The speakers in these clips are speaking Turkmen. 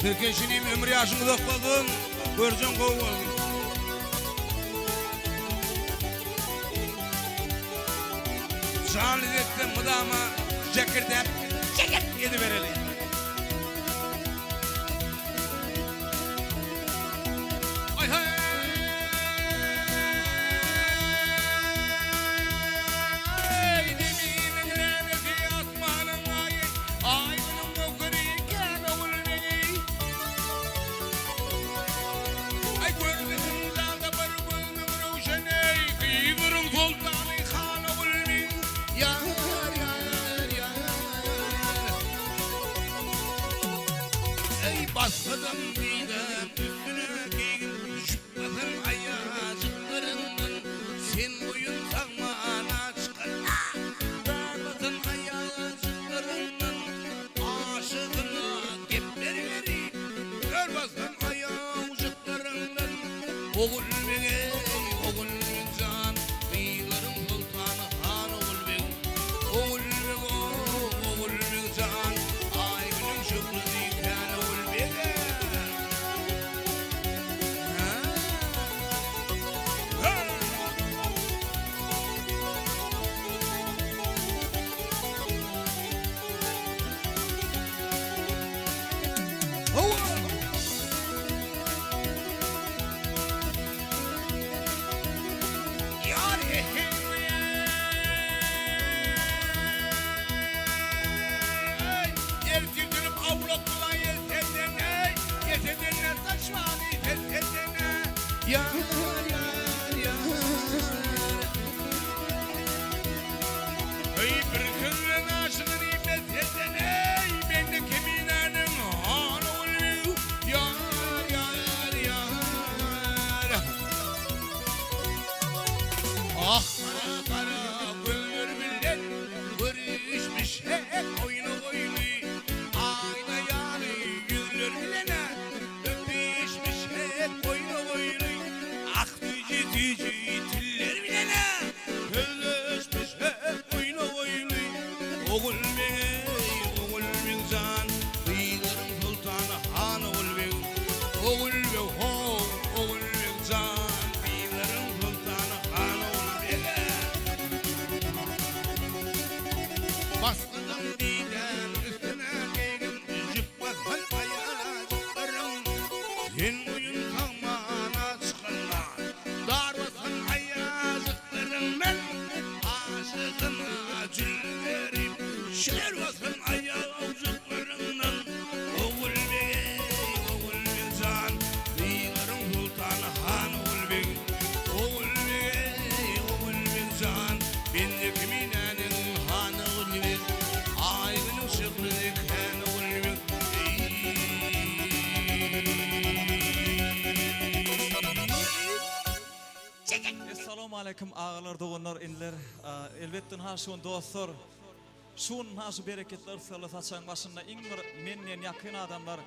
Tirkeş inim ömür ýaşyň uzak bolsun, görjeň gowy bolsun. Janly sesde mydama jäkirdäp jäkek edibereli. Aý-haý! Zeminiň lälesi, asmanyň aýy, Aý-Günüň nökeri, kän ogul begi. Aý, görgüsiň zada bir gözüň röwşen-eý, Gyzlaryň soltany han ogul beg. Ýar, ýar, ýar. Eý, basgydam diýdem üstüne geýgin, Jüpbesem aýajyklaryndan, Sen goýun sagmana çykarma. Darbasan aýajyklaryndan, Aşygyna gepler berip, Ör basgan aýajyklaryndan, Ogulbeg eý, Ogulbeg jan, Gyzlaryň soltany han Ogulbeg. Ogulbeg o, Ogulbeg jan, Aý-Günüň şöhlesi kän Ogulbeg-e. Ah gara gara gözler bilen görüşmiş hek oýna goýly Aýna ýaly ýüzler bilen öpüşmiş hek oýna goýly Ah süýji süýji tiller bilen sözleşmiş hek oýna goýly Ogulbeg eý Ogulbeg jan gyzlaryň soltany han Ogulbeg Ogulbeg how Ogulbeg jan gyzlaryň soltany han Ogulbeg Basgydyň didäm üstüne geýgin jüpbasan aýajyklaryň Sen goýun sagmana çykanda dar basan aýajyklaryň Men aşygyna jül berip şer basan aýajyklaryňdan Ogulbeg eý Ogulbeg jan gyzlaryň soltany han Ogulbeg Ogulbeg eý Ogulbeg jan bende kiminäniň hany Ogulbeg Aý günüň şöhlesi kän Ogulbeg Essalawmaleýkim agalar doganlar iniler elbetde ynha şu gün dostlar Şu gün ha şu bereketli yrsgally saçagyň başynda iň bir men diýen ýakyn adamlar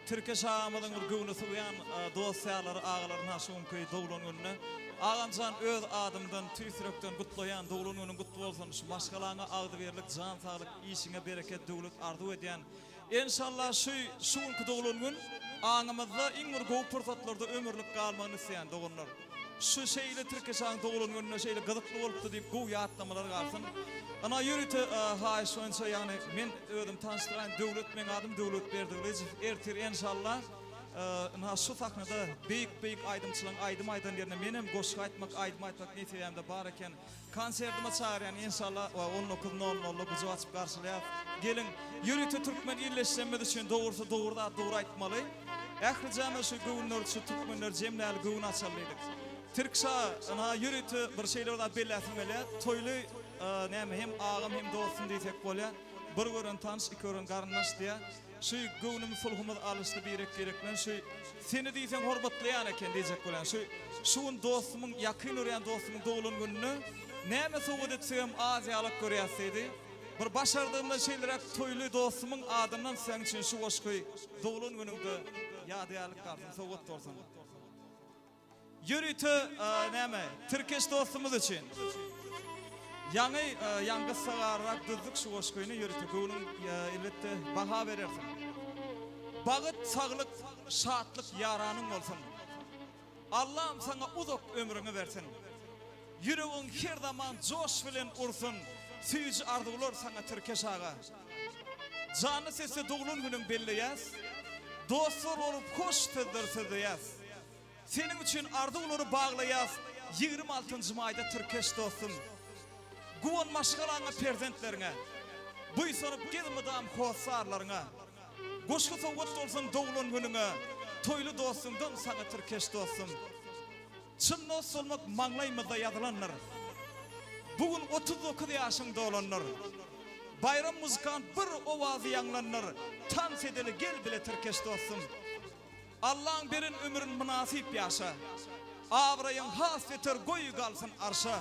Tirkeş agamyzyň bir göwni sygýan dost-ýarlary agalaryň ha şu günki doglan gününe Agamjan öz adymdan tüýs ýürekden gutlaýan doglan günüň gutly bolsun şu maşgalaňa agzybirlik jan saglyk işiňe bereket döwlet arzuw edýän Enşalla şu şu günki doglan gün aňymyzda iň bir gowy pursatlarda ömürlik galmagyny isleýän doganlar. Şu şeýle Tirkeşaň doglan gününe şeýle gyzykly bolupdy diýip gowy ýatlamalar galsyn. Ynha ýörite haýyş boýunça ýagny men özüm tanyşdyraýyn Döwlet meň adym Döwlet Berdigylyjow ertir enşalla ynha şu sahnada beýik beýik aýdymçylaň aýdym aýdan ýerinde menem goşgy aýtmak aýdym aýtmak nesibämde bar eken. Konsertime çagyrýan enşalla 19 nol nolda gujak açyp garşylaýas. Geliň, ýörite türkmen illeşjemiz üçin dogrusy dogry zat dogry aýtmaly. Ählijämiz şu göwünleri şu türkmenleri jemläli göwün açaly diýdik. Tirkşa ynha ýörite bir şeýle bir zat belläsim gelýär. Toýly näme hem agam hem dostum diýsek bolýar. Bir gören tanyş iki gören garyndaş diýýär. Şu göwnüm sulhumyz alyşdy birek birek bilen şu seni diýseň hormatlaýan eken diýjek bolýan şu şu gün dostumyň ýakyn görýän dostumyň doglan gününe näme sowgat etsegem az ýalak görýäs diýdi bir başardygymdan şeýleräk toýly dostumyň adyndan seň üçin şu goşgy doglan günüňde ýadygärlik galsyn sowgat bolsun. Ýörite näme, Tirkeş dostumyz üçin. Ýaňy ýaňy gyssagarrak düzdük şu goşgyny ýörite göwnüň elbetde baha berersiň. Bagyt, saglyk, şatlyk ýaranyň bolsun. Allam saňa uzak ömrüňi bersin. Ýüregiň her zaman joş bilen ursun, Süýji arzuwlar saňa Tirkeş aga. Janly sesde doglan günüň belleýäs, Dostlar bolup hoş sözler sözleýäs. Seniň üçin arzuwlary baglaýas, 26 njy maýda Tirkeş dostum. Guwan maşgalaňa perzentleriňe, Buýsanyp gez mydam hossarlaryňa. Goşgy sowgat bolsun doglan günüňe, Toýly dostuňdan saňa Tirkeş dostum. Çyn dost bolmak maňlaýymyzda ýazylandyr. Bu gün 39 ýaşyň dolandyr. Baýram muzykant bir owazy ýaňlandyr, Tans edeli gel bile Tirkeş dostum. Allaň beren ömrün mynasyp ýaşa. Abraýyň has beter goý galsyn arşa.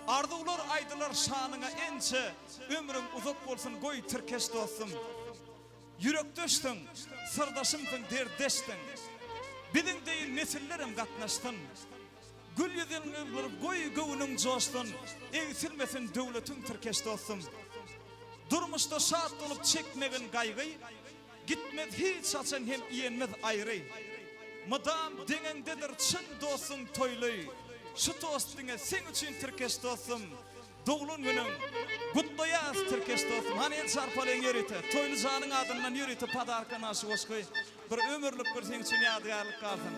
Arzuwlar aýdylar şanyňa ençe, Ömrüň uzak bolsun goý Tirkeş dostum. Ýürekdeşsiň, syrdaşymsyň, dertdeşsiň. Biziň deýin nesillerem gatnaşsyn. Gül ýüzüň ýylgyryp goý göwnüň joşsun, Egsilmesin döwletiň Tirkeş dostum. Durmuşda şat bolup çekmegin gaýgy, Gitmez hiç haçan hem iýenmez aýry. Mydam deňeňdedir çyn dostuň Toýly. Şu tost diňe seň üçin Tirkeş dostum. Doglan günüň gutlaýas Tirkeş dostum. Hany el çarpalyň ýörite. Toýly janyň adyndan ýörite podarka naşy goşgy. Bir ömürlik bir seň üçin ýadygärlik galsyn.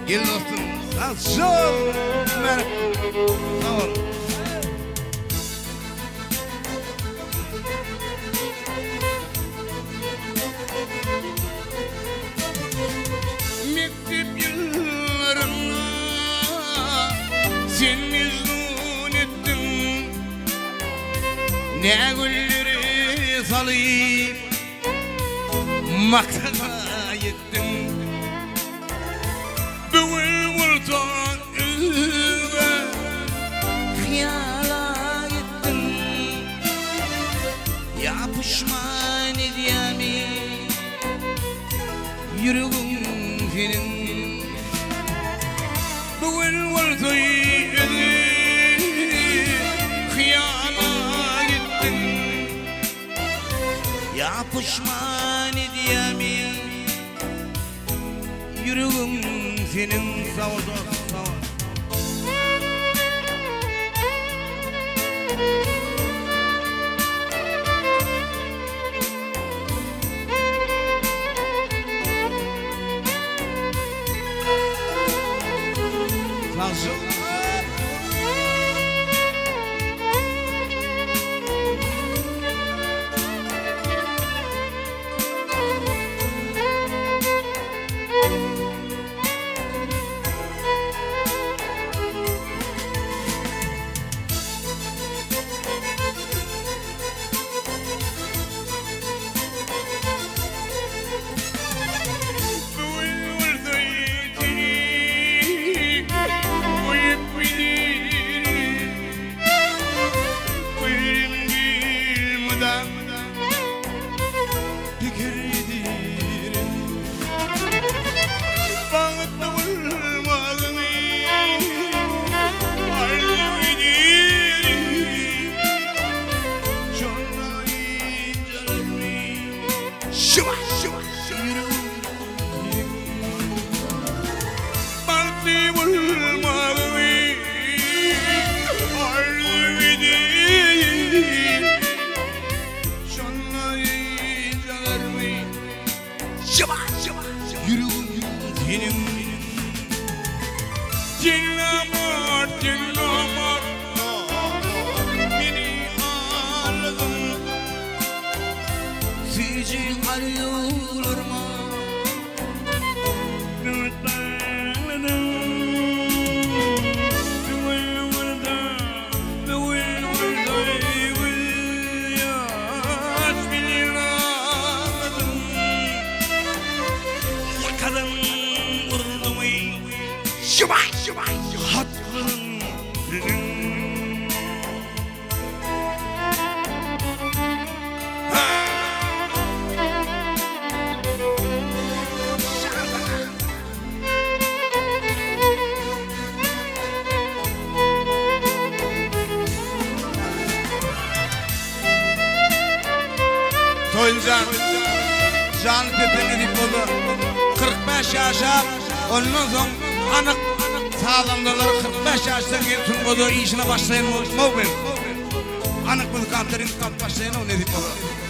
Gel dostum, saz Mer. Sag bol. Mektep ýyllarynda sen mejnun etdiň Ne gülleri salyp maksada ýetdiň Bu gün bolsa özge hyýala gitdiň Ýa puşman edýämi Ýüregiň seniň Bu gün bolsa özge hyýala gitdiň Ýa puşman edýämi Ýüregiň seniň Sag bol dost sag bol. Sag Hatlaryň seniň. Toýunjan, jany pepe nesip bolsa, 45 ýaşap, ondan soň anyk sazandalar 45 ýaşdan keyin sungada işine başlaýan bolmaw men. Anyk muzykantlar indi başlaýan o nesip bolsa.